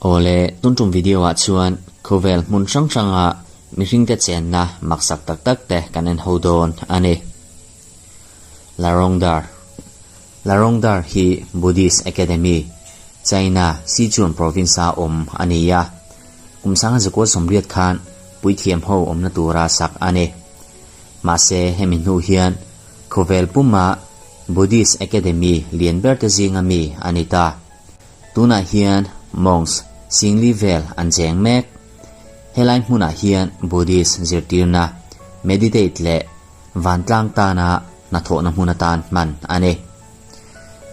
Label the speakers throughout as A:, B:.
A: Awle, tun tum video ah chuan khawvel hmun hrang hranga mihringte chenna maksak tak tak te kan en ho dawn a ni. Larongdar Larongdar hi Buddhist Academy, China, Sichuan province-a awm a ni a. Kum sanga zakua sawmriat khan puithiam ho awmna tura sak a ni. Mahse, hemi hnu hian khawvel puma Buddhist Academy lian ber te zinga mi a ni ta. Tunah hian monks singli vel an cheng mek. Helai hmunah hian Buddhist zirtirna, meditate leh vantlang tana hnathawhna hmun atan hman a ni.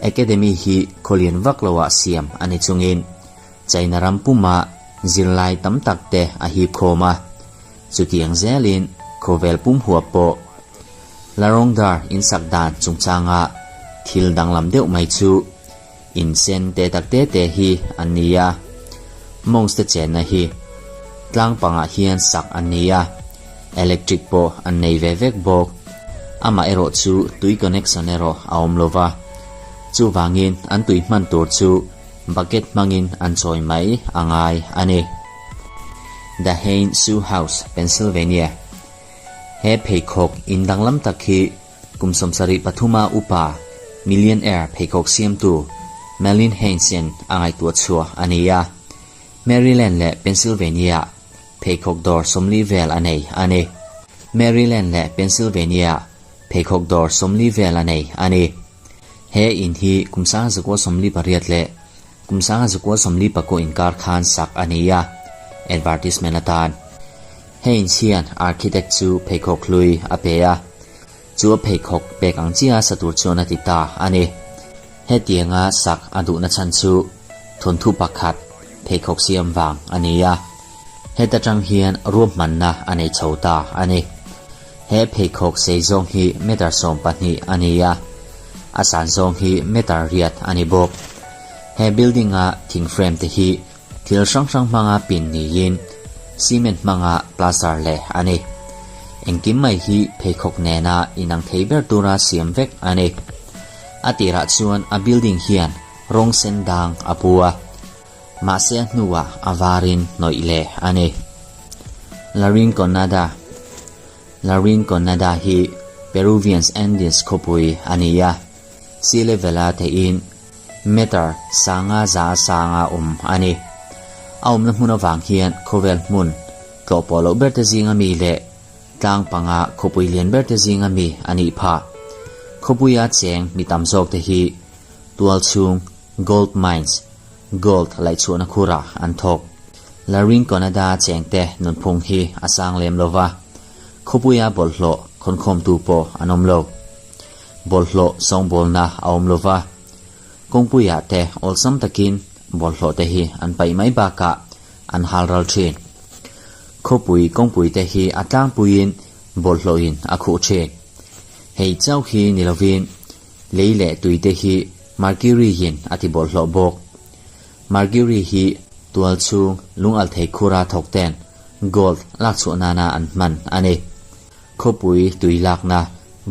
A: Academy hi khawlian vak loah siam a ni chungin China ram puma zirlai tam tak te a hip khawm a. Chutiang zelin khawvel pum huap pawh Larongdar insak dan chungchanga thil danglam deuh mai chu in sen te tak te te hi an ni a. Monks te chenna hi tlang pangah hian sak an ni a, electric pawh an nei ve vek bawk. Amah erawh chu tui connection erawh a awm lo va, chuvangin an tui hman tur chu bucket hmangin an chawi mai a ngai a ni. The Hain Shoe House, Pennsylvania He pheikhawk in danglam tak hi kum 73 a upa millionaire pheikhawk siamtu Merlin Haines-in a ngaihtuah chhuah a ni a. Maryland leh Pennsylvania pheikhawk dawr 40 vel a nei a ni. Maryland leh Pennsylvania pheikhawk dawr 40 vel a nei a ni. He in hi kum 1948 leh kum 1949 inkar khan sak a ni a, advertisement atan. Haines hian architect chu pheikhawk hlui a pe a, chu a pheikhawk pek ang chiah a sa tur chuan a ti ta a ni. Hetianga sak a duhna chhan chu thawnthu pakhat pheikhawk siam vang a ni a, heta tang hian ruahmanna a nei chho ta a ni. He pheikhawk sei zawng hi meter 12 a ni a, a san zawng hi meter 8 a ni bawk. He building-a thing frame te hi thil hrang hrang hmanga pin niin cement hmanga plaster leh a ni. Engkim mai hi pheikhawk nena inang thei ber tura siam vek a ni. A tirah chuan a building hian rawng sen dang a pu a, mahse a hnuah a varin hnawih leh a ni. La Rinconada La Rinconada hi Peruvians Andes khawpui a ni a, sea level-a theihin meter sanga za sanga awm a ni. A awmna hmun avang hian khawvel hmun tlawh pawh loh ber te zinga mi leh tlang panga khawpui lian ber te zinga mi a nih phah. Khawpuia cheng mi tam zawk te hi tual chhung gold mines, gold laihchhuahna khurah an thawk. La Rinconada chengte nunphung hi a sang lem lo va, khawpuia bawlhhlawh khawnkhawmtu pawh an awm lo. Bawlhhlawh sawngbawlna a awm lo va, kawngpuiah te awlsam takin bawlhhlawh te hi an paih mai bakah an hal ral thin. Khawpui kawngpui te hi a tlangpuiin bawlhhlawhin a khuh thin. Hei chauh hi ni lovin lei leh tui te hi mercury in a ti bawlhhlawh bawk. Mercury hi tual chhung lungalthei khura thawk ten gold lakchhuah nana an hman a ni. Khawpui tui lakna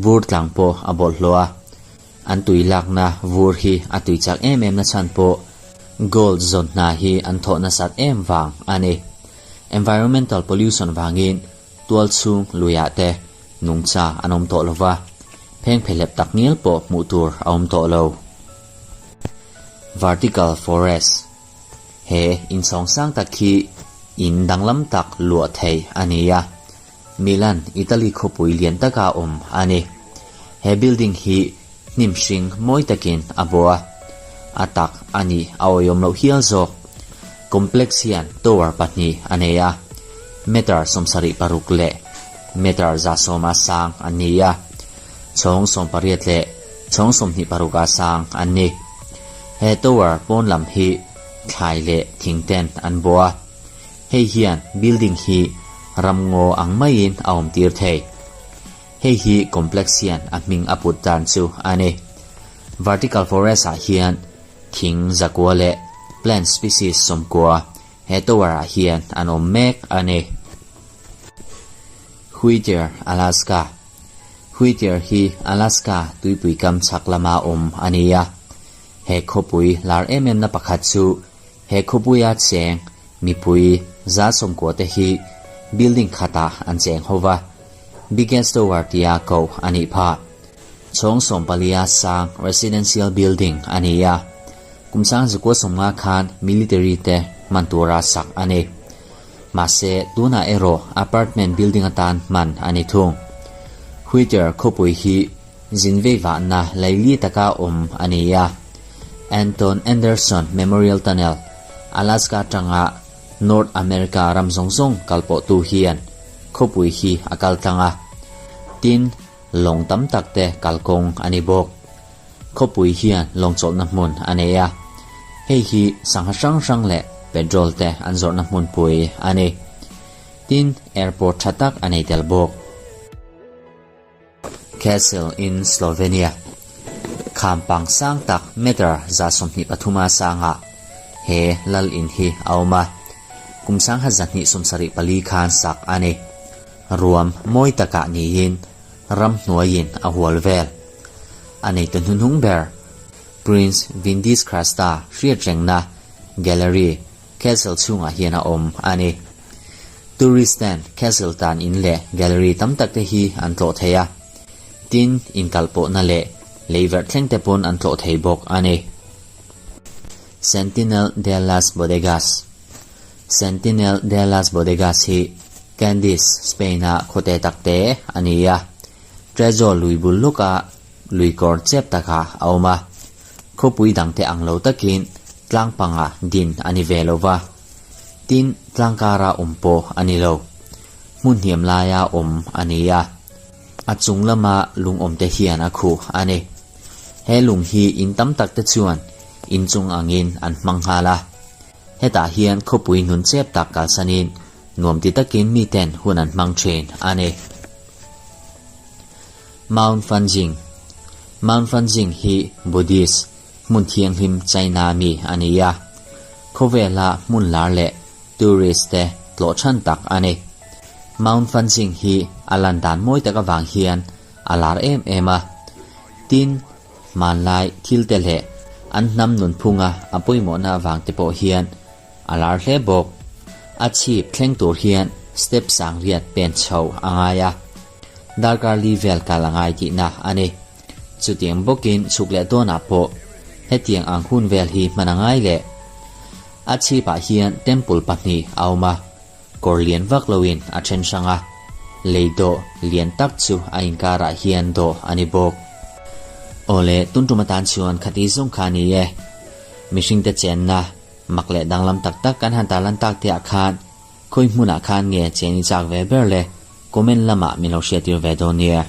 A: vur tlang pawh a bawlhhlawh a, an tui lakna vur hi a tui chak em em na chhan pawh gold zawn hna hi an thawh nasat em vang a ni. Environmental pollution vangin tual chhung luiah te nungcha an awm tawh lova, pheng phehlep tak ngial pawh hmuh tur a awm tawh lo. Vertical forest He inchhawng sang tak hi in danglam tak luah theih a ni a. Milan, Italy khawpui lian taka awm a ni. He building hi hnim hring mawi takin a bawh a, a tak a nih a awihawm loh hial zawk. Complex hian tower pahnih a nei a, meter 76 leh meter 110 a sang an ni a, chhawng 18 leh chhawng 26 a sang an ni. He tower pawn lam hi thlai leh thing ten an bawh a. Hei hian building hi ramngaw ang maiin a awm tir thei. Hei hi complex hian a hming a put dan chu a ni. Vertical forest ah hian thing zakua leh plant species 90 he tower ah hian an awm mek a ni. Whittier, Alaska Whittier hi Alaska tuipui kam chhak lama awm a ni a. He khawpui lar em em na pakhat chu he khawpuia cheng mipui 90% te hi building khatah an cheng ho va, Biggest Tower tia koh a nih phah. Chhawng 14-a sang residential building a ni a, kum 1950 khan military te hman tura sak a ni. Mahse, tunah erawh apartment building atan hman a ni thung. Huiter khawpui hi zin vei vahna laili taka awm a ni a. Anton Anderson Memorial Tunnel, Alaska atanga North America ram zawng zawng kal pawhtu hian khawpui hi a kal tlang a. Tin, lawng tam tak te kalkawng a ni bawk. Khawpui hian lawng chawlhna hmun a nei a, hei hi sangha hrang hrang leh petrol te an zawrhna hmunpui a ni. Tin, airport tha tak a nei tel bawk. Castle in Slovenia Kham pang sang tak meter 123 a sangah he lal in hi a awm a, kum 1274 khan sak a ni. Ruam mawi takah niin ramhnuaiin a hual vel. A neitu hnuhnung ber Prince Vindis Krasta hriatrengna gallery castle chhungah hian a awm a ni. Tourist ten castle tan in leh gallery tam tak te hi an tlawh thei a, tin inkalpawhna leh leiverh thleng te pawn an tlawh thei bawk a ni. Sentinel de las Bodegas Sentinel de las Bodegas hi Candice, Spain-a khawte tak te a ni a. Treasure lui bul lawka lui kawr chep takah a awm a, khawpui dangte ang lo takin tlang panga din a ni ve lo va, tin tlang kara awm pawh a ni lo. Hmun hniam laia awm a ni a, a chung lama lung awmte hian a khuh a ni. He lung hi in tam takte chuan inchung angin an hmang nghal a, hetah hian khawpui nun chep tak kalsanin nuam ti takin miten hun an hmang thin a ni. Mount Fanjing Mount Fanjing hi Buddhist hmun thianghlim China mi a ni a, khawvela hmun lar leh tourist te tlawh than tak a ni. Mount Fanjing hi a lan dan mawi tak avang hian a lar em em a, tin hmanlai thil te leh an hnam nunphunga a pawimawhna avang te pawh hian A lar hle bawk. A chhip thleng tur hian step sang riat pen chho a ngai a, darkar li vel kal a ngai tihna a ni. Chutiang bawkin chhuk leh dawnah pawh hetiang ang hun vel hi hman a ngai leh. A chhipah hian temple pahnih a awm a, kawr lian vak loin a then hrang a, lei dawh lian tak chu a inkarah hian dawh a ni bawk. Awle, tun tum atan chuan khati zawng kha a ni e. Mihringte chenna Mak leh danglam tak tak kan han tarlan tak te ah khan khawi hmunah khan nge cheng i chak ve ber le comment lamah min lo hriattir ve dawn nia.